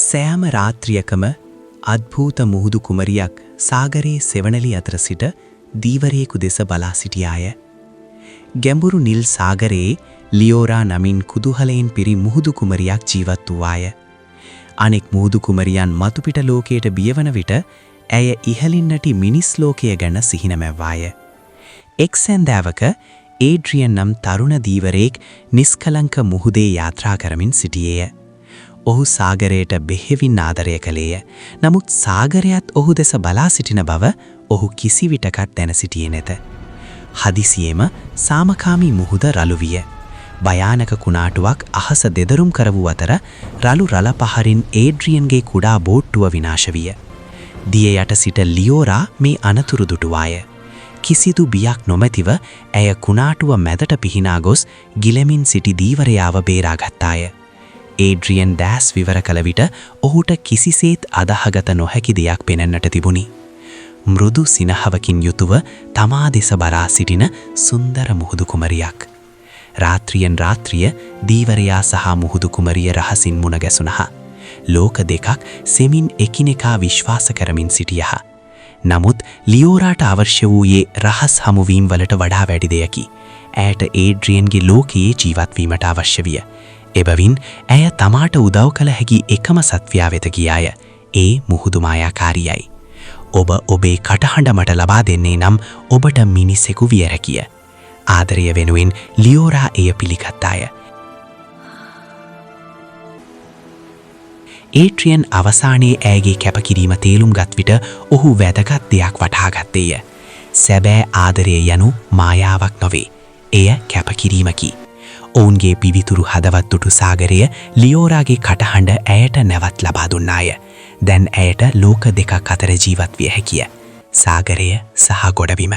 සෑම රාත්‍රියකම අද්භූත මුහුදු කුමරියක් සාගරයේ සෙවණලි අතර සිට දීවරයෙකු දෙස බලා සිටියාය. ගැඹුරු නිල් සාගරයේ ලියෝරා නමින් කුතුහලයෙන් පිරි මුහුදු කුමරියක් ජීවත් වූවාය. අනෙක් මුහුදු කුමරියන් මතුපිට ලෝකයට බියවන විට ඇය ඉහළින් නැටි මිනිස් ලෝකය ගැන සිහින මැව්වාය. එක් සැන්දෑවක ඒඩ්‍රියන් නම් තරුණ දීවරයෙක් නිස්කලංක මුහුදේ යාත්‍රා කරමින් සිටියේය. ඔහු සාගරයට බෙහෙවින් ආදරය කළේය. නමුත් සාගරයත් ඔහු දෙස බලා සිටින බව ඔහු කිසිවිටකත් දැන සිටියේ නැත. හදිසියේම සාමකාමී මුහුද රළු විය. භයානක කුණාටුවක් අහස දෙදරුම් කර වූ අතර රළු රළ පහරින් ඒඩ්‍රියන්ගේ කුඩා බෝට්ටුව විනාශ විය. දිය යට සිට ලියෝරා මේ අනතුරු දුටුවාය. කිසිදු බියක් නොමැතිව ඇය කුණාටුව මැදට පිහිනා ගොස් ගිලෙමින් සිටි දීවරයාව බේරාගත්තාය. ඒඩ්‍රියන් දෑස් විවර කළ විට ඔහුට කිසිසේත් අදහගත නොහැකි දෙයක් පෙනෙන්නට තිබුණි. මෘදු සිනහවකින් යුතුව තමා දෙස බලා සිටින සුන්දර මුහුදු කුමරියක්. රාත්‍රියෙන් රාත්‍රිය දීවරයා සහ මුහුදු කුමරිය රහසින් මුණ ගැසුණහ. ලෝක දෙකක් සෙමින් එකිනෙකා විශ්වාස කරමින් සිටියහ. නමුත් ලියෝරාට අවශ්‍ය වූයේ රහස් හමුවීම් වලට වඩා වැඩි දෙයකි. ඇයට ඒඩ්‍රියන්ගේ ලෝකයේ ජීවත් වීමට අවශ්‍ය විය. එබැවින් ඇය තමාට උදව් කළ හැකි එකම සත්වයා වෙත ගියාය. ඒ මුහුදු මායාකාරියයි. ඔබ ඔබේ කටහඬ මට ලබා දෙන්නේ නම් ඔබට මිනිසෙකු විය හැකිය. ආදරය වෙනුවෙන් ලියෝරා එය පිළිගත්තාය. ඒට්‍රියන් අවසානයේ ඇයගේ කැපකිරීම තේරුම් ගත් විට ඔහු වැදගත් දෙයක් වටහා ගත්තේය. සැබෑ ආදරය යනු මායාවක් නොවේ. එය කැපකිරීමකි. ඔවුන්ගේ පිවිතුරු හදවත් දුටු සාගරය ලියෝරාගේ කටහඬ ඇයට නැවත් ලබා දුන්නාය. දැන් ඇයට ලෝක දෙකක් අතර ජීවත් විය හැකිය. සාගරය සහ ගොඩබිම.